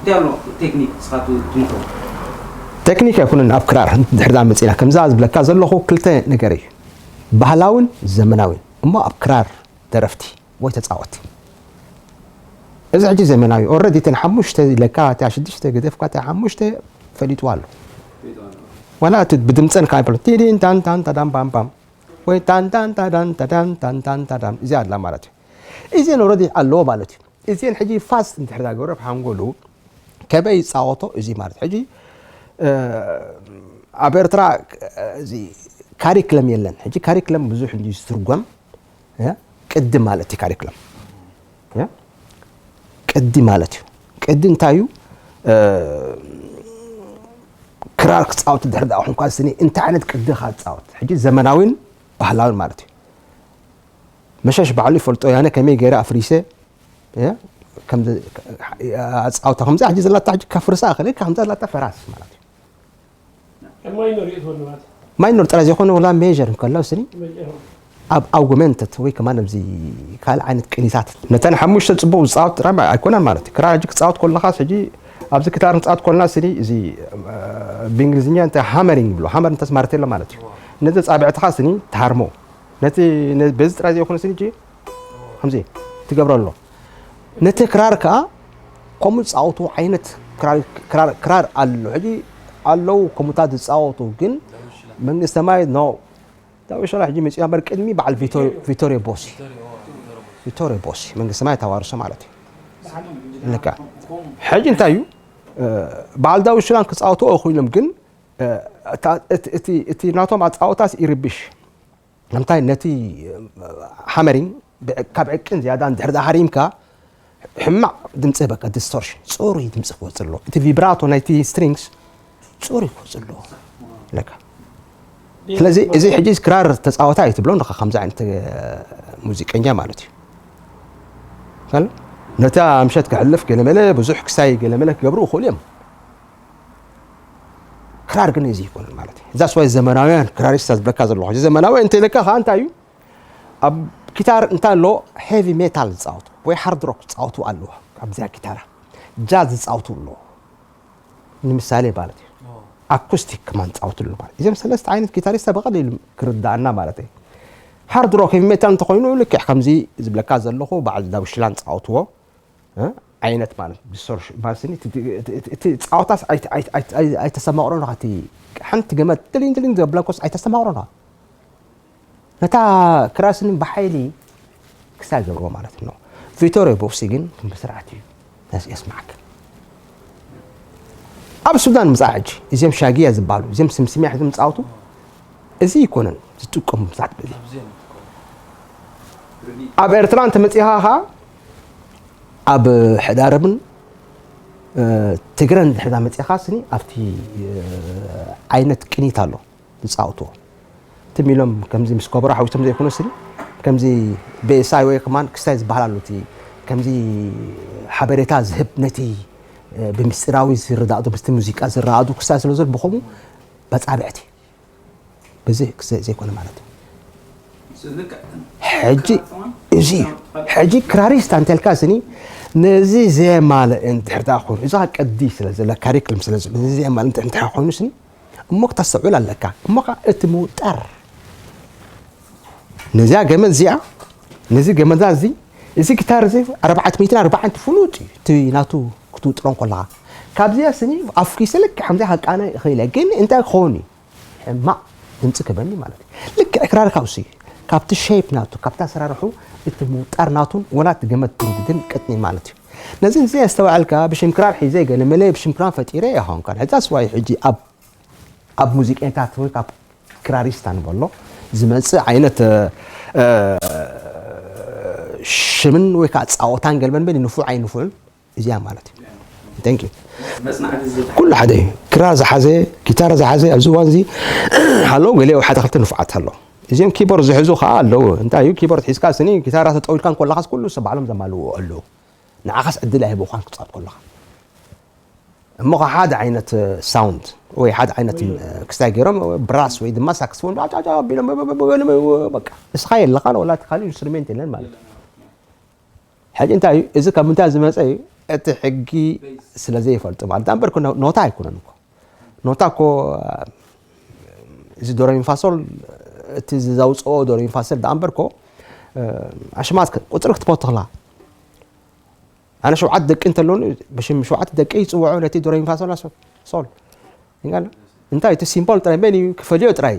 እንታይ ኣሎ ቴክኒክ ንስኻ ት- ትምኽሮ? ቴክኒክ ኣይኮነን። ኣብ ክራር ድሕር ዳ መፂና ከምዛ ዝብለካ ዘለኹ ክልተ ነገር እዩ፣ ባህላውን ዘመናዊን። እሞ ኣብ ክራር ደረፍቲ ወይ ተፃወቲ፣ እዚ ሕጂ ዘመናዊ ኦረዲ እተን ሓሙሽተ ኢለካ እታ ሽዱሽተ ገደፍካ እታ ሓሙሽተ ፈሊጥዋ ኣሎ። ዋላ እቲ ብድምፀን ከ ኣይበሎ ቲዲን ታን ታን ታዳም ባም ባም ወይ ታን ታን ታዳን ታዳን ታን ታን ታዳም እዚኣ ኣላ ማለት እዩ። እዚን ኦረዲ ኣለዎ ማለት እዩ። እዚን ሕጂ ፋስት እንድሕር ዳገበረ ብሓንጎሉ ከበይ ይፃወቶ እዚ ማለት ሕጂ ኣብ ኤርትራ እዚ ካሪክለም የለን። ሕጂ ካሪክለም ብዙሕ እንዲ ዝትርጎም ቅዲ ማለት እዩ። ካሪክለም ቅዲ ማለት እዩ። ቅዲ እንታይ እዩ? ክራር ክፃወት ድሕር ዳ ኮንካ ስኒ እንታይ ዓይነት ቅዲ ካ ትፃወት? ሕጂ ዘመናዊን ባህላዊን ማለት እዩ። መሸሽ ባዕሉ ይፈልጦ ያነ ከመይ ገይረ ኣፍሪሰ ኣፃውታ ከምዚ ሕጂ ዘላታ ሕጂ ከፍርሳ ክእል ከምዚ ዘላታ ፈራስ ማለት እዩ። ማይኖር ይእትወሉ ማለት ማይኖር ጥራይ ዘይኮነ ወላ ሜር እንከሎ ስኒ መጀመር ኣብ ኣውጉመንተት ወይ ከማን ኣብዚ ካልእ ዓይነት ቅኒታት ነተን ሓሙሽተ ፅቡቅ ዝፃወት ጥራይ ኣይኮነን ማለት እዩ። ክራር ሕጂ ክፃወት ከለኻስ ሕጂ ኣብዚ ክታር ንፃወት ከለና ስኒ እዚ ብእንግሊዝኛ እንታይ ሃመሪንግ ብሎ ሃመር እንተስ ማርቴሎ ማለት እዩ። ነዚ ፃብዕትኻ ስኒ ትሃርሞ ነቲ በዚ ጥራይ ዘይኮነ ስኒ ከምዚ ትገብሮ ኣሎ። ነቲ ክራር ከዓ ከምኡ ዝፃወቱ ዓይነት ክራር ኣሎ። ሕጂ ኣለዉ ከምኡታት ዝፃወቱ ግን መንግስተ ማይ ኖ ዳዊት ሸላ ሕጂ መፂኡ እምበር ቅድሚ በዓል ቪቶሪዮ ቦሲ ቪቶሪዮ ቦሲ መንግስተ ማይ ተዋርሶ ማለት እዩ። ልካ ሕጂ እንታይ እዩ በዓል ዳዊት ሸላን ክፃወትዎ ኮይኖም ግን እቲ ናቶም ኣፃወታስ ይርብሽ። ንምንታይ ነቲ ሃመሪንግ ካብ ዕቅን ዝያዳ እንድሕር ሃሪምካ ሕማቕ ድምፂ በቃ ዲስቶርሽን ፅሩይ ድምፂ ክወፅእ ኣለዎ። እቲ ቪብራቶ ናይቲ ስትሪንግስ ፅሩይ ክወፅእ ኣለዎ። ለካ ስለዚ እዚ ሕጂ ክራር ተፃወታ ኣይትብሎ ንኻ ከምዚ ዓይነት ሙዚቀኛ ማለት እዩ። ነታ ምሸት ክሕልፍ ገለመለ ብዙሕ ክሳይ ገለመለ ክገብሩ ይኽእሉ እዮም። ክራር ግን እዚ ይኮነን ማለት እዩ። እዛ ስዋይ ዘመናውያን ክራሪስታ ዝብለካ ዘለኹ እዚ ዘመናዊ እንተ ኢለካ ከዓ እንታይ እዩ ኣብ ኪታር እንታይ ኣሎ ሄቪ ሜታል ዝፃወቱ ወይ ሃርድ ሮክ ዝፃወቱ ኣለዎ። ኣብዚኣ ኪታራ ጃዝ ዝፃወቱ ኣለዎ። ንምሳሌ ማለት እዩ ኣኩስቲክ ከማን ዝፃወቱ ኣለዎ ማለት እዚም ሰለስተ ዓይነት ኪታሪስታ ብቐሊሉ ክርዳእና ማለት እዩ። ሃርድ ሮክ ሄቪ ሜታል እንተኮይኑ ልክዕ ከምዚ ዝብለካ ዘለኹ በዓል ዳውሽላን ዝፃወትዎ ዓይነት ማለት ዲስቶርሽን ማለት ስኒ እቲ ፃወታስ ኣይተሰማቕሮን ካ ሓንቲ ገመድ ትልኝ ትልኝ ዘብለንኮስ ኣይተሰማቕሮን ካ ነታ ክራስኒ ብሓይሊ ክሳብ ገብርዎ ማለት ነው። ቪቶሪዮ ቦክሲ ግን ብስርዓት እዩ የስማዓክ። ኣብ ሱዳን ምፃ ሕጂ እዚም ሻግያ ዝበሃሉ እዚም ስምስምያ ሕዚ ምፃወቱ እዚ ይኮነን ዝጥቀሙ ብዛት በዚ ኣብ ኤርትራ እንተመፂኻ ኻ ኣብ ሕዳርብን ትግረን ድሕዳ መፂኻ ስኒ ኣብቲ ዓይነት ቅኒት ኣሎ ዝፃወትዎ ትም ኢሎም ከምዚ ምስ ኮበሮ ሓዊሶም ዘይኮነ ስኒ ከምዚ ቤሳይ ወይ ከማን ክስታይ ዝበሃል ኣሎ እቲ ከምዚ ሓበሬታ ዝህብ ነቲ ብምስጢራዊ ዝረዳእዶ ምስቲ ሙዚቃ ዝረኣዱ ክስታይ ስለ ዘሎ ብኸምኡ በፃብዕቲ በዚ ክስታይ ዘይኮነ ማለት እዩ ሕጂ እዚ ሕጂ ክራሪስታ እንተልካ ስኒ ነዚ ዜማ እንድሕር ኮይኑ እዚ ቅዲ ስለ ዘለ ካሪክልም ስለ ነዚ ዜማ እንድሕር ኮይኑ ስኒ እሞ ክተስተውዕል ኣለካ እሞ ከዓ እቲ ምውጠር ነዚኣ ገመድ እዚኣ ነዚ ገመዳ እዚ እዚ ጊታር እዚ ኣርባዕተ ሚእትን ኣርባዕን ፍሉጥ እዩ እቲ ናቱ ክትውጥሮ ከለካ ካብዚኣ ስኒ ኣፍኪሰ ልክ ከምዚ ሃቃነ ይኽእል እየ ግን እንታይ ክኸውን እዩ ሕማቕ ድምፂ ክበኒ ማለት እዩ ልክዕ ክራር ካብሱ እዩ ካብቲ ሼፕ ናቱ ካብቲ ኣሰራርሑ እቲ ምውጣር ናቱን ወላ እቲ ገመድ ትንግድን ቅጥኒ ማለት እዩ ነዚ እዚ ኣስተውዓልካ ብሽም ክራር ሒዘ ገለ መለ ብሽም ክራር ፈጢረ ይኸውን ካን ሕዛስ ዋይ ሕጂ ኣብ ኣብ ሙዚቀኛታት ወይ ካብ ክራሪስታ ንበሎ ዝመፅእ ዓይነት ሽምን ወይ ከዓ ፃወታን ገልበን በል ንፉዕ ኣይንፉዕን እዚኣ ማለት እዩ Thank you ኩሉ ሓደ እዩ ክራር ዝሓዘ ጊታር ዝሓዘ ኣብዚ እዋን እዚ ኣለዉ ገሊኦ ሓደ ክልተ ንፉዓት ኣለዉ እዚኦም ኪቦርድ ዝሕዙ ከዓ ኣለዉ እንታይ እዩ ኪቦርድ ሒዝካ ስኒ ጊታራ ተጠዊልካ እንኮለኻስ ኩሉ ሰብ ባዕሎም ዘማልዎ ኣለዉ ንዓኻስ ዕድል ኣይህብኳን ክትፃወት ከለኻ እሞ ሓደ ዓይነት ሳውንድ ወይ ሓደ ዓይነት ክስታይ ገይሮም ብራስ ወይ ድማ ሳክስፎን ኣቢሎም በቃ እስኻ የለኻን ወላ እቲ ካልእ ኢንስትሩሜንት የለን ማለት እዩ ሕጂ እንታይ እዩ እዚ ካብ ምንታይ ዝመፀ እዩ እቲ ሕጊ ስለ ዘይፈልጡ ማለት። ዳኣ እምበር እኮ ኖ-፣ ኖታ ኣይኮነን እኮ። ኖታ እኮ፣ እዚ ዶሬሚፋሶል፣ እቲ ዘውፅኦ ዶሬሚፋሶል ዳኣ እምበር እኮ፣ ኣሽማት ቁፅሪ ክትቦ ትኽላ። ኣነ ሸውዓተ ደቂ እንተለውኒ፣ ብሽም ሸውዓተ ደቂ ይፅውዖ ነቲ ዶሬሚፋሶል ሶል። ይንጋል? እንታይ እቲ ሲምቦል ጥራይ መን እዩ ክፈልዮ ጥራይ።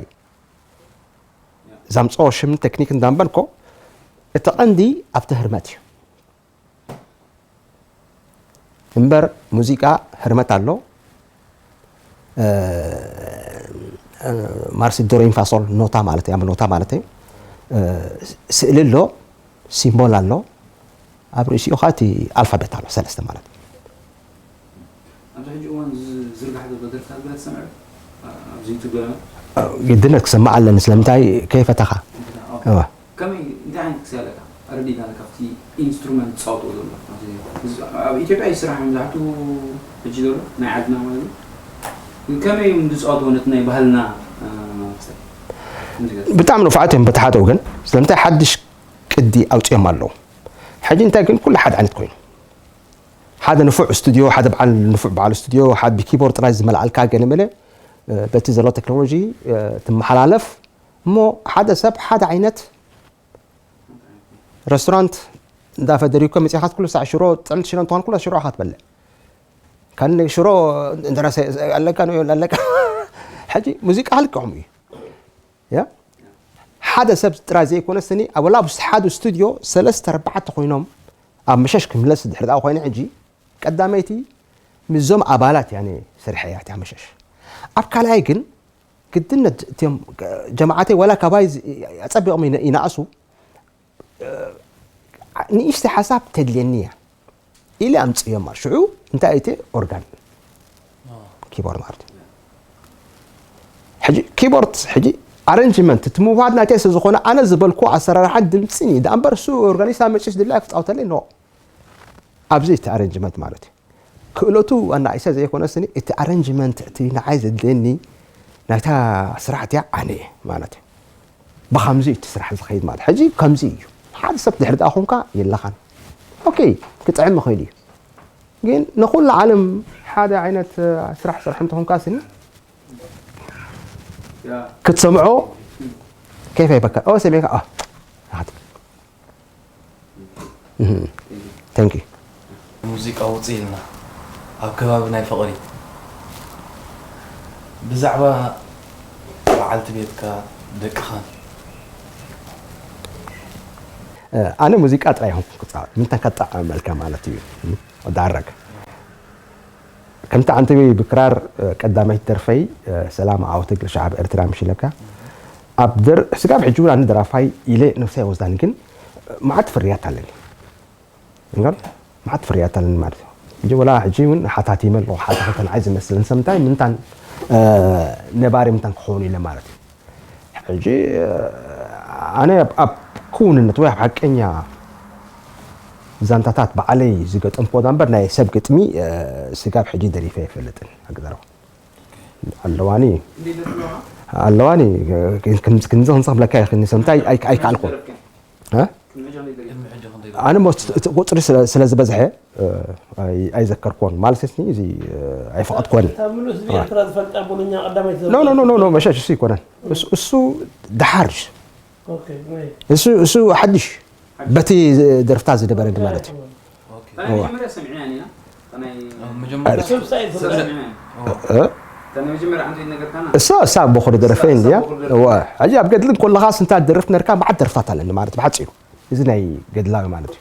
ዛምፅኦ ሽም ቴክኒክ እንዳንበልኮ፣ እቲ ቀንዲ ኣብቲ ህርመት እዩ። እምበር ሙዚቃ ህርመት ኣሎ። እ፣ እ፣ ማርሲ ዶሬሚፋሶል ኖታ ማለት እዩ፣ ኖታ ማለት እዩ። እ፣ ስእሊ ኣሎ፣ ሲምቦል ኣሎ፣ ኣብ ርእሲኡ ኸዓ እቲ ኣልፋቤት ኣሎ፣ ሰለስተ ማለት እዩ። ኣብዚ ሕጂ እዋን ዝዝርጋሕ ዘሎ ደርፍታት ገለ ትሰምዕ? ኣብዚ ዩቱብ ገለ? ግድነት ክሰማዕ ኣለኒ፣ ስለምንታይ ከይፈተኻ? እዋ። ከመይ፣ እንታይ ዓይነት ክሲ ኣለካ? ኣረዲእና፣ ካብቲ ኢንስትሩመንት ትጻወትዎ ዘሎ። ኣብዚ፣ እዚ፣ ኣብ ኢትዮጵያ ይስራሕ መብዛሕትኡ ሕጂ ዘሎ፣ ናይ ዓድና ማለት እዩ። ከመይ እዮም ዝጻወትዎ ነቲ ናይ ባህልና፣ እ፣ ክሲ? ከምዚ ገለ። ብጣዕሚ ንፉዓት እዮም በቲ ሓደ ወገን። ስለምንታይ ሓድሽ ቅዲ ኣውጺኦም ኣለዉ። ሕጂ እንታይ ግን ኩሉ ሓደ ዓይነት ኮይኑ። ሓደ ንፉዕ ስቱድዮ፣ ሓደ በዓል ንፉዕ በዓል ስቱድዮ፣ ሓደ ብኪቦርድ ጥራይ ዝመልኣልካ ገለ መለ፣ እ፣ በቲ ዘሎ ቴክኖሎጂ፣ እ፣ ትመሓላለፍ። እሞ ሓደ ሰብ ሓደ ዓይነት ሬስቶራንት እንዳ ፈደሪኮ መጺኻ ኩሉ ሳዕ ሽሮ ጥዕምቲ ሽሮ እንተኾን ኩሉ ሽሮ ኢኻ ትበልዕ። ካን ሽሮ እንጀራ ሰ-፣ ኣለካ ነው ኣለካ። ሕጂ ሙዚቃ ልክዕም እዩ። ያ? ሓደ ሰብ ጥራይ ዘይኮነ ስኒ፣ ኣብ ወላ ኣብ ሓደ ስቱድዮ ሰለስተ ኣርባዕተ ኮይኖም ኣብ መሸሽ ክምለስ ድሕሪ ደኣ ኮይነ ሕጂ ቀዳመይቲ ምስዞም ኣባላት ያኔ ስርሐ እያ እቲያ መሸሽ። ኣብ ካልኣይ ግን ግድነት እቲኦም ጀማዓተይ ወላ ካባይ ዝ-፣ ኣጸቢቖም ይነ-፣ ይነኣሱ፣ እ፣ ንእሽተይ ሓሳብ ተድልየኒ እያ ኢለ ኣምጽእዮማ። ሽዑ እንታይ እቲ ኦርጋን ኪቦርድ ማለት እዩ። ሕጂ ኪቦርድ፣ ሕጂ ኣረንጅመንት፣ እቲ ምውሃድ ናተይ ስለ ዝኾነ ኣነ ዝበልኩ ኣሰራርሓን ድምጽን እዩ። ደኣ እምበር እሱ ኦርጋኒስታ መጺስ ድላያ ክጻወተለይ ኖ። ኣብዚ እቲ ኣረንጅመንት ማለት እዩ። ክእለቱ ኣናኢሰ ዘይኮነ ስኒ፣ እቲ ኣረንጅመንት፣ እቲ ንዓይ ዘድልየኒ ናይታ ስራሕ እቲኣ ኣነ እየ ማለት እዩ። ብኸምዚ እዩ እቲ ስራሕ ዝኸይድ ማለት። ሕጂ ከምዚ እዩ። ሓደ ሰብ ድሕሪ ደኣ ኾንካ የለኻን። ኦኬ፣ ክጥዕም ይኽእል እዩ። ግን ንኹሉ ዓለም ሓደ ዓይነት፣ እ፣ ስራሕ ስራሕ እንተኾንካ ስኒ፣ ክትሰምዖ ከይፈ ይበካ። ኦ፣ ሰሜንካ፣ ኦ፣ ናት። እህ፣ thank you። ሙዚቃ ውፅእ ኢልና ኣብ ከባቢ ናይ ፍቕሪ ብዛዕባ በዓልቲ ቤትካ ደቅኻን። እ፣ ኣነ ሙዚቃ ጥራይ ይኹን ክፃወት፣ ምንታይ ከጣዕመልካ ማለት እዩ። ዳረግ። ከምቲ ኣንተበይ ብክራር፣ እ፣ ቀዳመይቲ ደርፈይ፣ እ፣ ሰላም ዓወት እግሪ ሸዓብ ኤርትራ ምሽ ኢለካ። ኣብ ደር-፣ ስጋብ ሕጂ እውን ኣነ ደራፋይ ኢለ ነብሰይ ኣይወስዳን፣ ግን፣ እ፣ መዓት ፍርያት ኣለኒ። እምበር መዓት ፍርያት ኣለኒ ማለት እዩ። ሕጂ ወላ ሕጂ እውን ሓታቲመ ኣለኹ፣ ሓደ ክልተ ንዓይ ዝመስል ንሰምታይ ምንታን፣ እ፣ ነባሪ ምንታን ክኾኑ ኢለ ማለት እዩ። ሕጂ፣ እ፣ ኣነ ኣብ፣ ኣብ ክውንነት ወይ ኣብ ሓቀኛ ዛንታታት ባዕለይ ዝገጠምክዎ እምበር ናይ ሰብ ግጥሚ፣ እ፣ ስጋብ ሕጂ ደሪፈ ኣይፈልጥን። ኣግዛረባ ኣለዋኒ፣ ኣለዋኒ፣ እ፣ ክምዚ፣ ክምዚ ክብለካ ይኽእልኒ፣ ሰምታይ ኣይ-፣ ኣይከኣልኩን። እ? ኣነ ሞስ እቲ ቁፅሪ ስለ፣ ስለ ዝበዝሐ፣ እ፣ ኣይ-፣ ኣይዘከርኩዎን። ማለት ስኒ እዚ፣ እ፣ ኣይፈቐድኩዎን። እታ ምሉእ ህዝቢ እ። ኤርትራ ዝፈልጣ ቦሎኛ ቀዳማይ ኖ፣ ኖ፣ ኖ፣ ኖ፣ ኖ፣ መሸሽ እሱ ይኮነን። እሱ፣ እሱ ደሓር። ኦኬ፣ ወይ። እሱ፣ እሱ ሓድሽ። በቲ ደርፍታ ዝደበረ ማለት እዩ። ኦኬ። እታ ናይ እዋ። መጀመርያ ሰሚዕና ኢና። እታ ናይ መጀመርያ ሰብ ሳይድ ሰብ ሰሚዕና ኢና። እ? እታ ናይ መጀመርያ ኣንተ ይነገርካና። እሳ፣ እሳ ቦኽሪ ደረፈ እሳ፣ እንድያ። እሳ ቦኽሪ ደረፈ። እዋ። ሕጂ ኣብ ገድልን ኮለኻስ እንታይ ደርፍ ነርካ? መዓት ደርፍታት ኣለኒ ማለት ብሓጺሩ። እዚ ናይ ገድላዊ ማለት እዩ።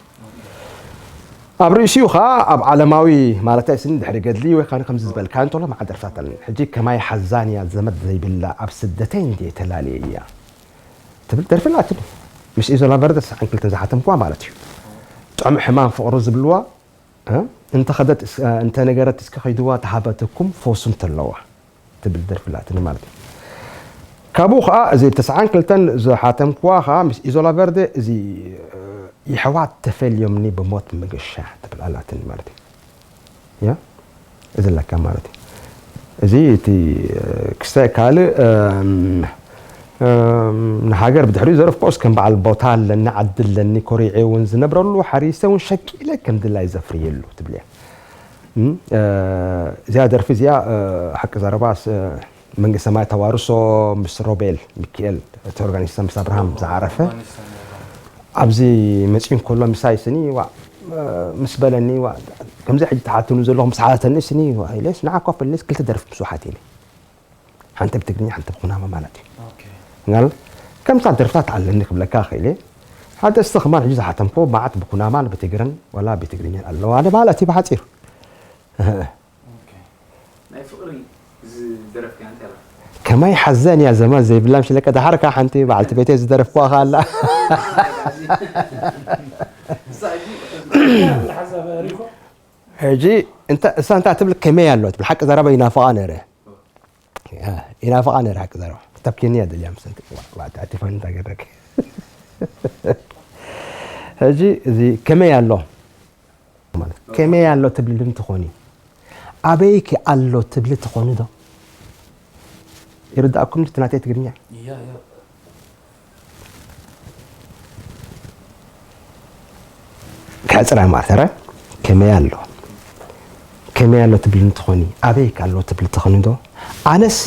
ኣብ ርእሲኡ ኸኣ ኣብ ዓለማዊ ማለታይ ስኒ ድሕሪ ገድሊ ወይ ካን ከምዚ ዝበልካ እንተሎ መዓት ደርፍታት ኣለኒ። ሕጂ ከማይ ሓዛን እያ ዘመድ ዘይብላ ኣብ ስደተይ እንድየ ተላልየ እያ ትብል ደርፊ ኣላትኒ። ምስ ኢዞላ ቨርደስ ዓንክልትን ዝሓተምኩዋ ማለት እዩ። ጥዑም ሕማም ፍቕሩ ዝብልዋ፣ እ? እንተ ኸደት እስ-፣ እንተ ነገረት እስከ ኸይድዋ ተሃበትኩም ፈውሱ እንተለዋ ትብል ደርፊ ኣላትኒ ማለት እዩ። ካብኡ ኸኣ እዚ ተስዓን ክልተን ዝሓተምኩዋ ኸኣ ምስ ኢዞላ ቨርደ እዚ፣ እ፣ የሕዋት ተፈልዮምኒ ብሞት መገሻ ትብል ኣላትኒ ማለት እዩ። ያ? እዚ ኣለካ ማለት እዩ። እዚ እቲ፣ እ፣ ክስታይ ካልእ፣ እም፣ እም፣ ንሃገር ብድሕሪኡ ዘረፍኩ ኦፍኮርስ ከም በዓል ቦታ ኣለኒ፣ ዓዲ ኣለኒ፣ ኮሪዐ እውን ዝነብረሉ፣ ሓሪሰ እውን ሸቂለ ከም ድላይ ዘፍርየሉ ትብል እያ። እም፣ እ፣ እዚኣ ደርፊ እዚኣ፣ እ፣ ሓቂ ዘረባስ፣ እ፣ መንግስተ ሰማይ ተዋርሶ ምስ ሮቤል ሚካኤል፣ እቲ ኦርጋኒስታ ምስ ኣብርሃም ዝዓረፈ፣ ኣብዚ መጺኡ እንከሎ ምሳይ ስኒ፣ ዋ፣ እ፣ ምስ በለኒ፣ ዋ፣ ከምዚ ሕጂ ትሓትኑ ዘለኹም ምስ ሓተተኒ ስኒ፣ ዋ፣ ኢለስ ንዓ ኮፍ ኢለስ ክልተ ደርፊ ምስ ወሓት ኢለ። ሓንቲ ብትግርኛ፣ ሓንቲ ብኩናማ ማለት እዩ። ኦኬ። ናል ከምታ ደርፍታት ኣለኒ ክብለካ ክእል እየ። ሓደ እስቲ ከማን ሕጂ ዝሓተምኮ መዓት ብኩናማን ብትግርን ወላ ብትግርኛን ኣለዋ ማለት እዩ ብሓፂር። ኦኬ። ናይ ፍቕሪ ዝደረፍካያ እንታይ ኣላ? ከማይ ሓዘን እያ ዘመን ዘይብላ ምሽ ለቀ ደሓርካ ሓንቲ በዓልቲ ቤተይ ዝደረፍኳ ኣላ። እሳ ሕጂ ሕጂ እንተ እሳ እንታይ ትብል ከመይ ኣሎ ትብል ሓቂ ዘረባ ይናፍቓ ነረ። ያ፣ ይናፍቓ ነረ ሓቂ ዘረባ። ክተብኪኒ እያ ደልያ ምስ እንት-፣ ዋ-፣ ዋ-፣ ኣቲ ፋን እንታይ ገረክ? ሕጂ እዚ ከመይ ኣሎ ማለት፣ ከመይ ኣሎ ትብሊ ዶ ትኾኒ? ኣበይኪ ኣሎ ትብሊ ትኾኒ ዶ? ይርዳእኩም ድዩ እቲ ናተይ ትግርኛ? እያ፣ እያ። ከዕጽራ ማለት፣ ኧረ፣ ከመይ ኣሎ? ከመይ ኣሎ ትብሊ እንትኾኒ፣ ኣበይ ኣሎ ትብሊ ትኾኒ ዶ? ኣነስ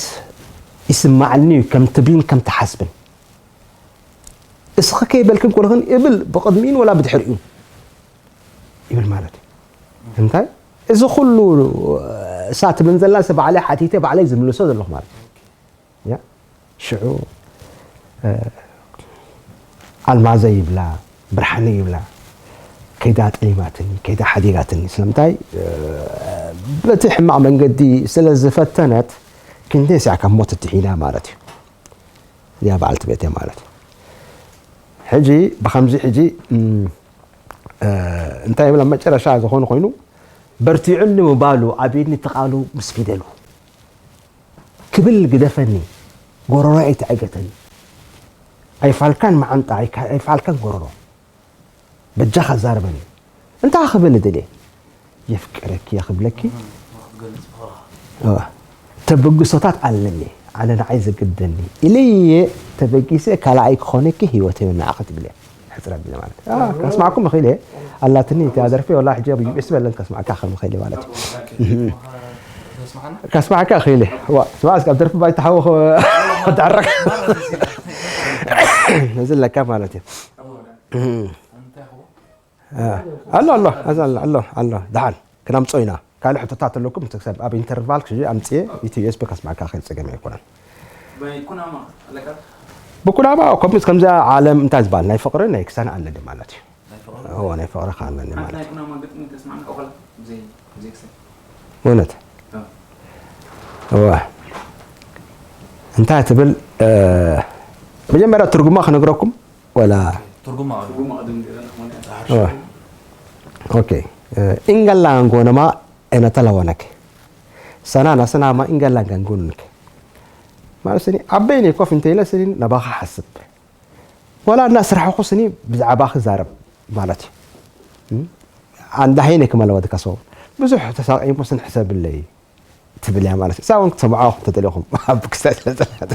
ይስማዓኒ እዩ ከም ትብልን ከም ትሓስብን። እስኺ ከይበልክን ኮለኽን እብል ብቕድሚኡን ወላ ብድሕሪኡን ይብል ማለት እዩ። እንታይ? እዚ ኩሉ እሳ ትብልን ዘላ፣ እሳ ባዕለይ ሓቲተ፣ ባዕለይ ዝምልሶ ዘለኹ ማለት እዩ። ያ? ሽዑ፣ እ፣ ኣልማዘይ ይብላ፣ ብርሃነይ ይብላ፣ ከይዳ ጠሊማትኒ፣ ከይዳ ሓዲጋትኒ። ስለምንታይ? እ፣ በቲ ሕማቕ መንገዲ ስለ ዝፈተነት፣ ክንደይ ሳዕ ካብ ሞት ትድሒና ማለት እዩ። እዚኣ በዓልቲ ቤተይ ማለት እዩ። ሕጂ፣ ብኸምዚ ሕጂ፣ እም፣ እ፣ እንታይ ይብል ኣብ መጨረሻ ዝኾነ ኮይኑ፣ በርቲዑኒ ምባሉ፣ ኣብዩኒ እቲ ቃሉ ምስ ፊደሉ። ክብል ግደፈኒ፣ ጎረሮ ኣይትዕገተኒ። ኣይፋልካን መዓንጣ፣ ኣይካ-፣ ኣይፋልካን ጎረሮ። በጃኻ ዛረበኒ። እንታይ ክብል ድልየ? የፍቅረኪ እየ ክብለኪ። እዋ። ተበግሶታት ኣለኒ። ኣነ ንዓይ ዝግደኒ። ኢለየ ተበጊሰ ካልኣይ ክኾነኪ ህይወተይ ንዓኺ ትብል እያ። ሕጽር ኣቢለ ማለት። አ፣ ከስማዕኩም እኽእል እየ። ኣላትኒ እታ ደርፊ ወላ ሕጂ ኣብ ዩ ኤስ በለን ከስማዕካ ከም እኽእል እየ ማለት እዩ። ከስማዕና? ከስማዕካ እኽእል እየ። ዋ፣ ስማዕ እስኪ ኣብ ደርፊ ባይታ ሓወ ክዳረግ። ነዚ ኣለካ ማለት እዩ። እ፣ ኣሎ፣ ኣሎ፣ ኣዛ ኣሎ፣ ኣሎ፣ ኣሎ። ደሓን ክነምጾ ኢና። ካልእ ሕቶታት ኣለኩም? እቲ ሰብ ኣብ ኢንተርቫል ክሽጂ ኣምጽኤ ኢቲ ዩ ኤስ ቢ ከስማዕካ እኽእል፣ ጸገም ኣይኮነን። ብኩናማ ኣለካ? ብኩናማ ከምዚ፣ ከምዚ ዓለም እንታይ ዝበሃል ናይ ፍቕሪ ናይ ክሳነ ኣለኒ ማለት እዩ። ናይ ፍቕሪ? እዎ፣ ናይ ፍቕሪ ከኣ ኣለኒ ሓንቲ ማለት ናይ እዩ። ኩናማ ግጥሚ ተስማዕና እኮ ብዘይ፣ ብዘይ ክሳነ። እውነት? ኣዎ። እዎ። እንታይ ትብል፣ እ፣ መጀመርያ ትርጉማ ክነግረኩም ወላ? ትርጉማ ኣሎ። ትርጉማ ቅድም ገለ ንኾነ። እዎ። ኦኬ። እ፣ ኢንጋላ ንጎነማ ኤነተላ ወነክ። ሰናና ሰናማ ኢንጋላ ንጎነክ። ማለት ስኒ፣ ኣብ በይነይ ኮፍ እንተ ኢለ ስኒ ናባኻ ሓስብ። ዋላ እናስራሕኹ ስኒ ብዛዕባኺ ዛረብ ማለት እዩ። እም? ኣንዳ ሄነ ክመለ ወዲ ከሰው። ብዙሕ ተሳቒሙ ስኒ ሕሰብለይ ትብል እያ ማለት እዩ። እሳ እውን ክትሰምዖ ተደሊኹም ኣብ ክስታይ ስለ ዘላት።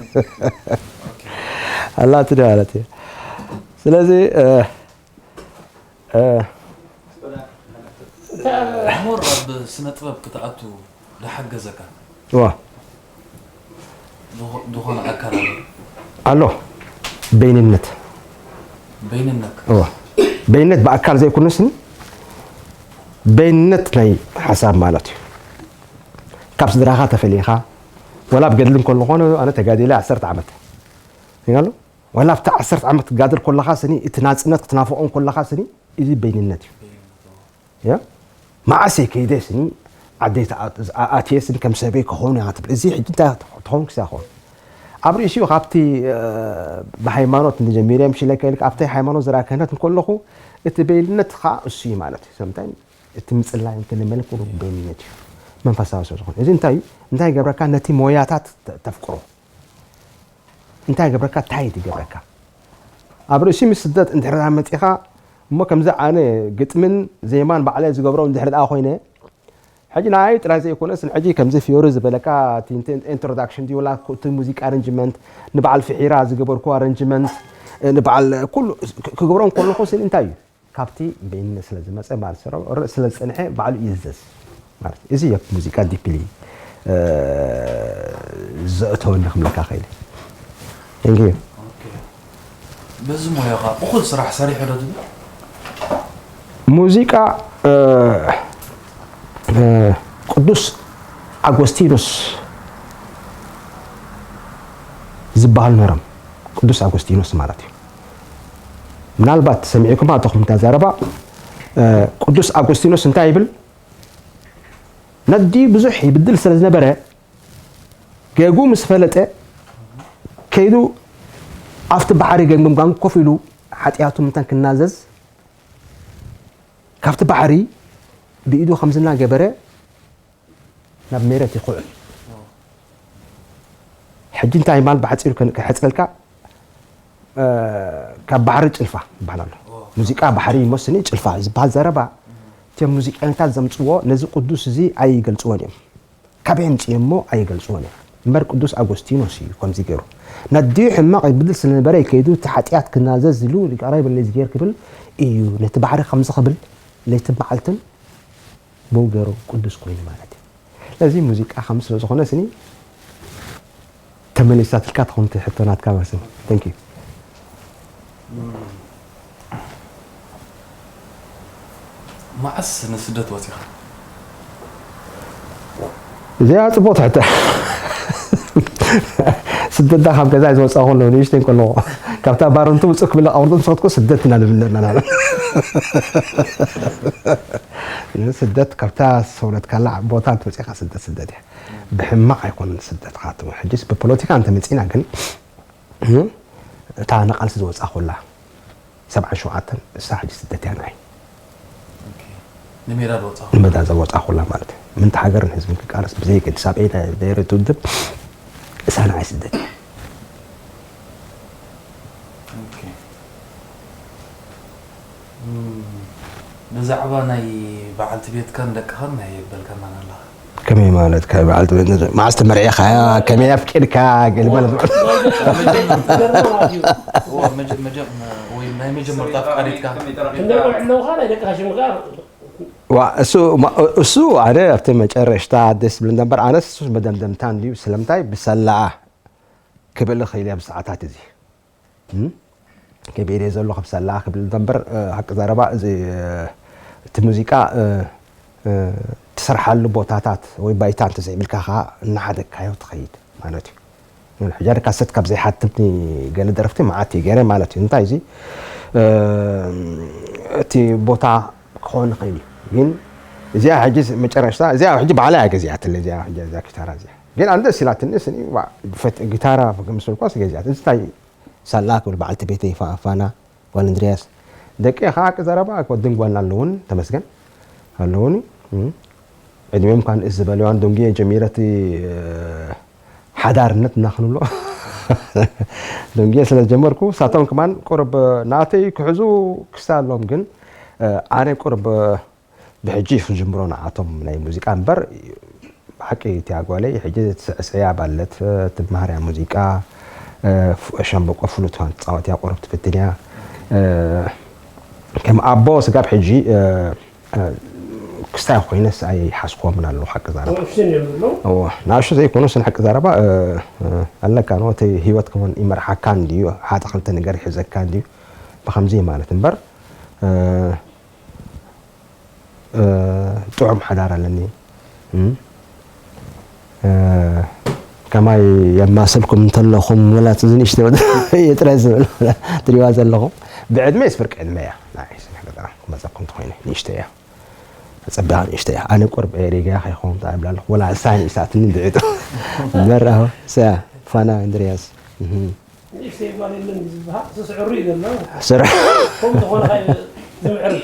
ኣላትኒ ማለት እዩ። ስለዚ፣ እ፣ እ፣ ሞር ኣብ ስነ ጥበብ ክትኣቱ ዝሓገዘካ ዋ። ዝኾ-፣ ዝኾነ ኣካል ኣሎ? ኣሎ። በይንነት። በይንነት? እዋ። በይንነት ብኣካል ዘይኮነስን በይንነት ናይ ሓሳብ ማለት እዩ። ካብ ስድራኻ ተፈሊኻ፣ ወላ ኣብ ገድሊ እንከሎ ኾነ ኣነ ተጋዲለ ዓሰርተ ዓመት። ይናሉ? ወላ ኣብቲ ዓሰርተ ዓመት ክትጋድል ከለኻ ስኒ፣ እቲ ናጽነት ክትናፍቖ እንከለኻ ስኒ፣ እዚ በይንነት እዩ። ያ? መዓስ እየ ከይደ ስኒ፣ ዓደይ ተኣ-፣ ኣትየ ስኒ ከም ሰበይ ክኸውን እያ ትብል። እዚ ሕጂ እንታይ ትኸውን ክስያ ኸውን? ኣብ ርእሲኡ ካብቲ፣ እ፣ ብሃይማኖት ንጀሚረ ምሽ ኢለ ከይልክ ኣብቲ ሃይማኖት ዘርኣ ክህነት እንከለኹ፣ እቲ በይንነት ኸዓ እሱ እዩ ማለት እዩ። ሰምታይ እቲ ምጽላይ እንተ ንመልክ በይንነት እዩ። መንፈሳዊ ሰብ ዝኾነ። እዚ እንታይ እዩ? እንታይ ይገብረካ? ነቲ ሞያታት ተ-፣ ተፍቅሮ። እንታይ ይገብረካ? ታይት ይገብረካ። ኣብ ርእሲ ምስ ስደት እንድሕር መጺኻ እሞ ከምዚ ኣነ ግጥምን ዜማን ባዕለ ዝገብሮ እንድሕር ደኣ ኮይነ፣ ሕጂ ንዓይ ጥራይ ዘይኮነስ ንሕጂ ከምዚ ፊዮሪ ዝበለካ እቲ ኢንተ-፣ ኢንትሮዳክሽን ድዩ ወላ እቲ ሙዚቃ ኣረንጅመንት፣ ንበዓል ፍሒራ ዝገበርኩ ኣረንጅመንት፣ ንበዓል ኩሉ ክ-፣ ክገብሮ እንከለኹ ስኒ እንታይ እዩ? ካብቲ በይንነት ስለ ዝመጸ ማለት ስለ፣ ስለ ዝጸንሐ ባዕሉ ይእዘዝ። ማለት እዩ። እዚ ኣብ ሙዚቃ ዲፕሊ ዘእተወኒ ክብለካ ክእል። Thank you። በዚ ሞያኻ እኹል ስራሕ ሰሪሑ ዶ ትብል? ሙዚቃ ቅዱስ ኣጎስቲኖስ ዝበሃሉ ነሮም። ቅዱስ ኣጎስቲኖስ ማለት እዩ። ምናልባት ሰሚዕኩማ ተኹም እታ ዘረባ። ቅዱስ ኣጎስቲኖስ እንታይ ይብል? ነዲ ብዙሕ ይብድል ስለ ዝነበረ ገጉ ምስ ፈለጠ ከይዱ ኣብቲ ባሕሪ ገምግም ጋንጉ ኮፍ ኢሉ ሓጢኣቱ ምንታን ክናዘዝ ካብቲ ባሕሪ ብኢዱ ከምዚ እናገበረ ናብ ሜረት ይኹዕል። ሕጂ እንታይ ማል ብሓፂሩ ከን- ክሕፅረልካ ካብ ባሕሪ ጭልፋ ይበሃል ኣሎ። ሙዚቃ ባሕሪ ይመስኒ ጭልፋ ዝበሃል ዘረባ እቶም ሙዚቀኛታት ዘምፅዎ ነዚ ቅዱስ እዚ ኣይገልፅዎን እዮም። ካበይ ኣምፅኦሞ ኣይገልፅዎን እዮም። እምበር ቅዱስ ኣጎስቲኖስ እዩ ከምዚ ገይሩ ነዲኡ ሕማቕ ይብድል ስለነበረ ከይዱ እቲ ሓጢኣት ክናዘዝ ኢሉ ይቅረ ይበለለይ ዝገር ክብል እዩ ነቲ ባሕሪ ከምዚ ክብል ለይትን መዓልትን ብኡ ገይሩ ቅዱስ ኮይኑ ማለት እዩ። ስለዚ ሙዚቃ ከም ስለ ዝኾነ ስኒ ተመሊሳትልካ ትኾን ሕቶ ናትካ መስል። Thank you። መዓስ ንስደት ወፂኻ? እዚኣ ፅቡቅ ትሕተ። ስደት ዳ ካብ ገዛ ዝወፃ ከሎ ንእሽተይ ከለኹ ካብታ ባረንቱ ውፅእ ክብል ኣውርዶ ንስኸትኮ ስደት ኢና ንብል ኣለና። ስደት ካብታ ሰውለትካላ ቦታ እንትመፅእካ ስደት ስደት እያ። ብሕማቕ ኣይኮነን ስደት ካትው ሕጅስ ብፖለቲካ እንተመፂና ግን እታ ንቓልሲ ዝወፃ ኩላ ሰብዓ ሸውዓተን እሳ ሕጂ ስደት እያ ንዓይ። ንሜዳ ዝወፃ ንመዳ ዘወፃኹላ ማለት እዩ። ምንታ ሃገርን ህዝብን ክቃለስ ብዘይገድስ ኣብ ኤዳ ደይረ ትውድብ እሳ ንዓይ ስደት እያ። ብዛዕባ ናይ በዓልቲ ቤትካን ደቅኻን ናይ የበልካናን ኣለኻ። ከመይ ማለት ካብ በዓልቲ ቤት መዓስ ተመርዒኻ ከመይ ኣፍቂድካ ገለ ማለት ናይ መጀመርታ ኣፍቃሪትካ ክንደይ ቆልዑ ኣለውኻ ናይ ደቅኻ ሽም ከኣ ዋ እሱ እሱ ኣነ ኣብቲ መጨረሽታ ደስ ዝብል እምበር ኣነስ እሱ መደምደምታ እንድዩ ስለምንታይ ብሰላኣ ክብል እኽእል እየ ብሰዓታት እዚ ከቢደ ዘሎ ክብሰላ ክብል እምበር ሓቂ ዘረባ እዚ እቲ ሙዚቃ ትሰርሓሉ ቦታታት ወይ ባይታ እንተዘይብልካ ከዓ እናሓደግካዮ ትኸይድ ማለት እዩ። ሕጃ ድካ ሰት ካብ ዘይሓትምኒ ገለ ደረፍቲ መዓት እዩ ገይረ ማለት እዩ። እንታይ እዚ እቲ ቦታ ክኸውን ይኽእል እዩ ግን እዚኣ ሕጂ መጨረሽታ እዚኣ ሕጂ ባዕላ እያ ገዚኣትለ እዚኣ ኪታራ እዚኣ ግን ኣንደ ሲላትኒ ስኒ ጊታራ ምስ በልኳስ ገዚኣት እዚ እንታይ ሳላ ክብል በዓልቲ ቤተይ ፋና ጓል እንድርያስ ደቂ ከዓ ቅዘረባ ወድን ጓልና ኣለውን ተመስገን ኣለውኒ ዕድሜም ኳ ንእስ ዝበልዋን ደንጉየ ጀሚረ እቲ ሓዳርነት እና ክንብሎ ደንጉየ ስለ ዝጀመርኩ ሳቶም ከማን ቁርብ ናተይ ክሕዙ ክስታ ኣለዎም ግን ኣነ ቁርብ ብሕጂ ክጅምሮ ንዓቶም ናይ ሙዚቃ እምበር ብሓቂ እቲያ ጓለይ ሕጂ ትስዕስዕያ ባለት ትመሃርያ ሙዚቃ ሸምበቆ ፍሉት ትፃወትያ ቁሩብ ትፍትንያ ከም ኣቦ ስጋብ ሕጂ ክስታይ ኮይነስ ኣይሓስኮምን ኣለኹ ሓቂ ዛረባ ንእሽተን እዮም ዘለዉ ናእሹ ዘይኮኑ ስን ሓቂ ዛረባ ኣለካ ኖ እቲ ህይወት ከውን ይመርሓካ እንድዩ ሓደ ክልተ ነገር ይሕዘካ እንድዩ ብከምዚ ማለት እምበር ጥዑም ሓዳር ኣለኒ ከማይ የማስልኩም እንተለኹም ወላ ዝንሽተ ጥረ ዝብል ትሪዋ ዘለኹም ብዕድመ የስፍርቂ ዕድመ እያ ክመፀኩም ተኮይነ ንእሽተ እያ ፀቢቃ ንእሽተ እያ ኣነ ቁርብ ኤሪጋ ከይኸውን ጣዕብላ ኣለኹ ወላ እሳ ንእሳትኒ ብዕጡ በራሁ ሰያ ፋና እንድርያስ ንእሽተይ ጓል የለን እዩ ዝበሃል ስስዕሩ እዩ ዘሎ ስራሕ ከምኡ ዝኾነ ዝምዕር